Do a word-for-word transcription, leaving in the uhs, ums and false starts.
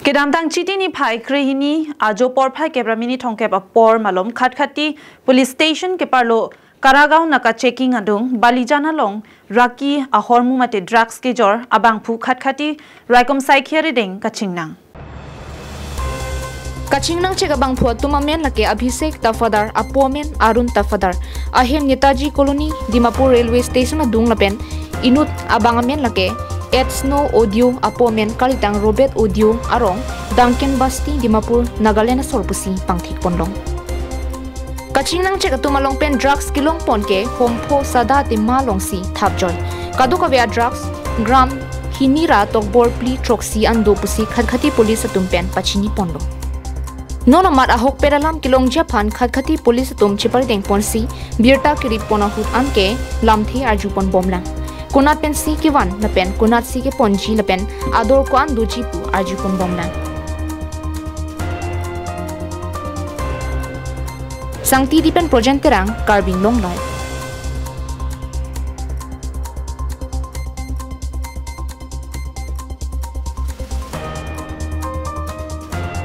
Kedamtang Chiti niphai krehini ajo porphai kep ra minit thomkep apor malom Khatkhati Police Station keparlo Karagaon naka checking adung Balijan along raki ahormu mate drugs kejor abangphu Khatkhati raikom saikhi arideng kachingnang. Kachingnang chek abangphu atum amen lake Abhishek Tafadar, apo amen Arun Tafadar, ahem Netaji Colony, Dimapur Railway Station adung lapen inut abang amen lake Ed Snow Audio, apo amen kalitang Robert Audio, arong Duncan Basti, Dimapur, Nagaland asor pusi pangthik ponlong. Kachingnang chek atum along pen drugs kelong pon ke Hompho Sada tema alongsi thapjoi. Kadokave a drugs gram hini ra tokbor phli throksi an do pusi Khatkhati Police atum pen pachini ponlo. Non amat ahokpet alam kelongji aphan Khatkhati Police atum cheparideng ponsi birta kerip pon ahut anke lamthe arju pon bomlang. Konat pensi kevan lapen konatsi keponji lapen ador ko-an doji pu arju pon bomlang. Sangti di pen Projen Terang, Karbi Anglong Live.